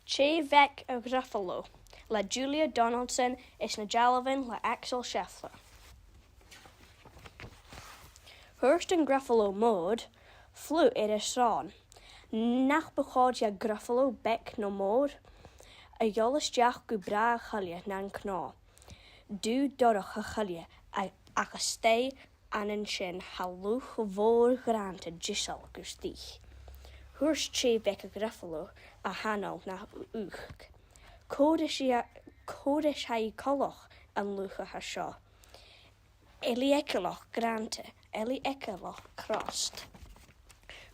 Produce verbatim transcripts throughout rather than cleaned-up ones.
Tè Bheag a' Ghruffalo, le Julia Donaldson is na dealbhan le Axel Scheffler. Thuirt an Gruffalo Mòr, fliuch air a shròn, nach bu chòir do Ghruffalo beag no mòr a dhol a-steach gu bràgh a' choille nan cnò. Dubh dorcha a' choille a-, ach a-staigh ann an sin tha luch mhòr ghrànda deiseil gus d' ith. Thuirt Tè Bheag a' Ghruffalo a h-anail na uchd. Cò ris a, cò ris a tha i coltach, an luch a tha seo? Eil i eagalach grànda, eil i eagalach crost.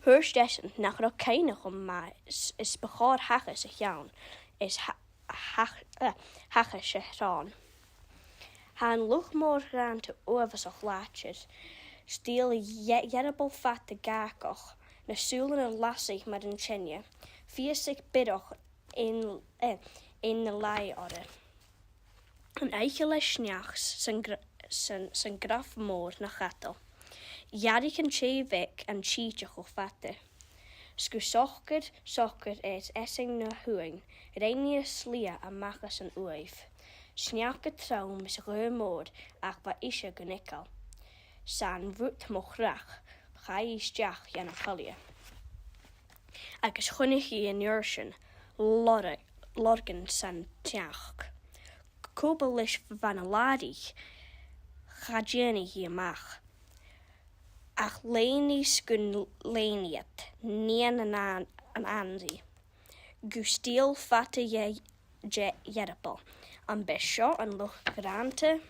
Thuirt esan nach robh cuimhne agam math is, is bu chòir thachas a cheann is tha-, thach-, eh, thachas a shròn. Tha an luch mòr ghrànda uabhasach làidir, stiall dhe-, dh'earball fada gàgach, na sùilean a' lasadh mar an teine, fiasaich biorach aon, eh, aon na laighe oirre. An oidhche le sneachd san gr-, san, san gruff mòr na chadal, dh'fhairich an tè bheag an t-sìde cho fada. 'S gu socair, socair air esan na h-uain, rinn i a slighe a-mach às an uaimh. Sneachda trom is gaoth mòr ach bha ise gun eagal. 'S ann rud mo chreach, chaidh i a-steach dhan a' choille. Agus chunnaic i an uair sin lorg-, lorgan san t-sneachd. Cò bu leis bha na làraich, cha dèanainn a-mach. Ach lean i 's gun lean iad, nighean an an-, an anraith. Gu stiall fada dhe-, dhe-, dh'earball. Am b' e seo an luch ghrànda?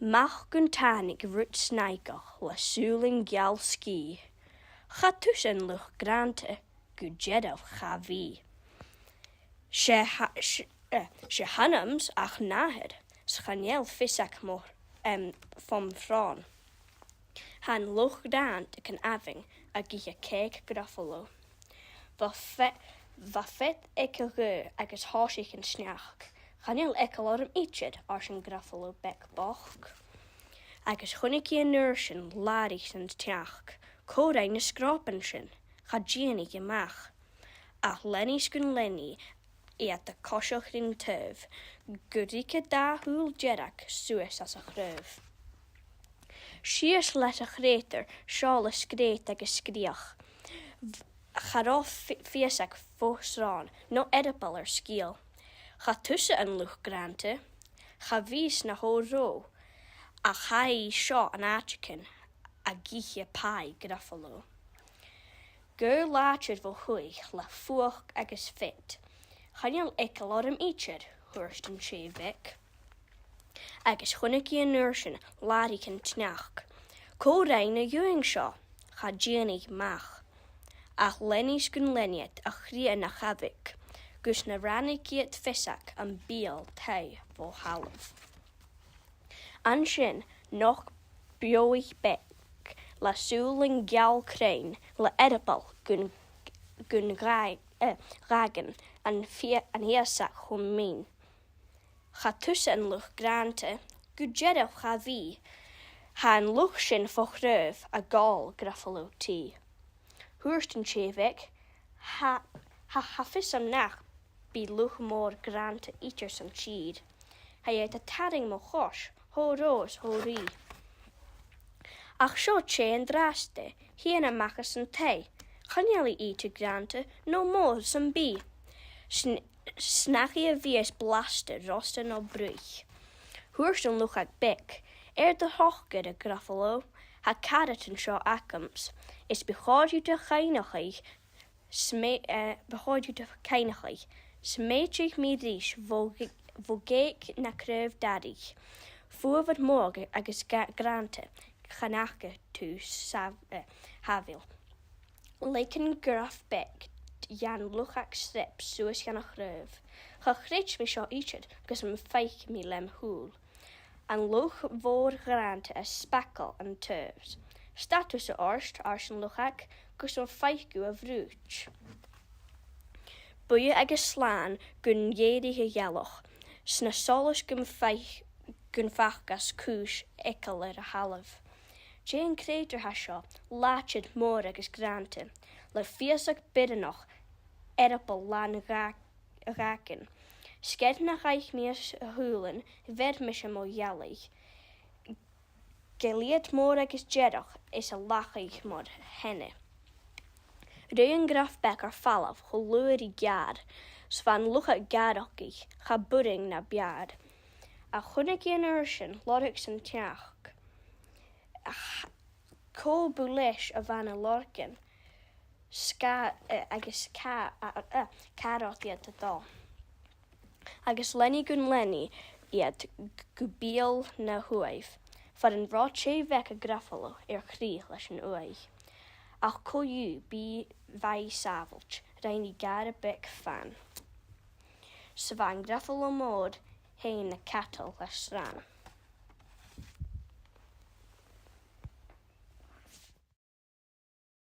Mach gun tàinig rud snaigeach le sùilean geal sgìth. Cha tusa an luch ghrànda, gu dearbh cha bhi. 'S e tha-, 's, eh, 's e th' annams ach nathair, 's chan eil fios agam, em, fom shròn. Tha an luch ghrànda aig an abhainn ag ithe cèic Gruffalo. Bha fe-, bha fead aig a' ghaoth agus thòisich an sneachd. Chan eil eagal orm idir, ars an Gruffalo beag bochd. Agus chunnaic i an uair sin làraich san t-sneachd. Cò rinn na sgròban sin? Cha dèanainn a-mach. Ach lean i 's gun lean i iad a' coiseachd rin taobh, gu ruige dà shùil dearg suas às a' chraobh. Sìos leis a' chreutair, seòl a' sgread agus sgreuch. Bh-, cha robh fi-, fios aig fo shròn, no earball air sgeul. Cha tusa an luch ghrànda, cha bhi 's na h-òr ro, ach tha i seo an àiteigin, ag ithe pie Gruffalo. Gaoth làidir bho thuath le fuachd agus fead. Chan eil eagal orm idir, thuirt an tè bheag. Agus chunnaic i an uair sin làraich an t-sneachd. Cò rinn na h-uain seo? Cha dèanainn a-mach. Ach lean i 's gun lean iad a' chridhe na h-abhaig, gus na ràinig iad fios aig am beul taigh bho thalamh. An sin, nochd beothach beag le sùilean geal cruinn le earball gun, gun dha-, eh, dhagan an fia-, an fhiosrach cho mìn. Cha tusa an luch ghrànda, gu dearbh cha bhi. Tha an luch sin fo chraobh a' gabhail Gruffalo tì. Thuirt an tè bheag, tha, tha, tha fios agam nach bi luch mòr ghrànda idir san tìr. Tha iad a' tarraing mo chois, cho ro 's cho rìgh. Ach seo tè an-dràsta, thighinn a-mach às an taigh. Chan eil i idir grànda no mòr sam bith. Sn-, 's nach i a bhios blasta, rosta no bruich. Thuirt an luchag beag, air do shocair, a Ghruffalo, tha caraid an seo agamsa, is bu chòir dhut a chuimhneachadh, 's mi-, eh, bu chòir dhut a chuimhneachadh, 's mèideadh mi ris bho gh-, bho ghrèig na craobh-daraich. Fuamhair mòr agus ga-, grànda, chan fhaca tu sab-, eh, sàbhail. Leig an gruff beag dhan luchag sreap suas dhan a' chraobh. Cha chreid mi seo idir gus am faic mi lem shùil. An luch mhòr ghrànda a' spaigeil an taobh. Stad thusa ort, ars an luchag, gus am faic thu a' bhrùid. Buidhe agus slàn gun èirich a' ghealach, 's na solas gum faic-, gun facas cùis eagal air a thalamh. Dè an creutair tha seo, làidir, mòr agus grànda, le fiasadh bioranach, earball làn dha-, a dh'fhàgainn. Sgeir nach fhaic mi a shùilean, bheir mise mo gheallaidh. Gillead mòr agus dearg is a lachaidh mar theine. Ruith an graf beag air falbh cho luath ri geur, 's bha an luch a' gàireachdaich cha b' urrainn na b' fheàrr. Ach chunnaic i an uair sin lorg san t-each. Ach cò bu leis a bha na lorgan, sca-, eh, agus ca-, a, a, a, càit an robh iad a' dol. Agus lean i gun lean i iad g-, gu beul na h-uaimh, far an robh tè bheag a' Gruffalo air chrith leis an uaigh. Ach co-dhiù, bha i sàbhailte, rinn i gàire beag fann. 'S bha an Gruffalo mòr fhèin na cadal le srann.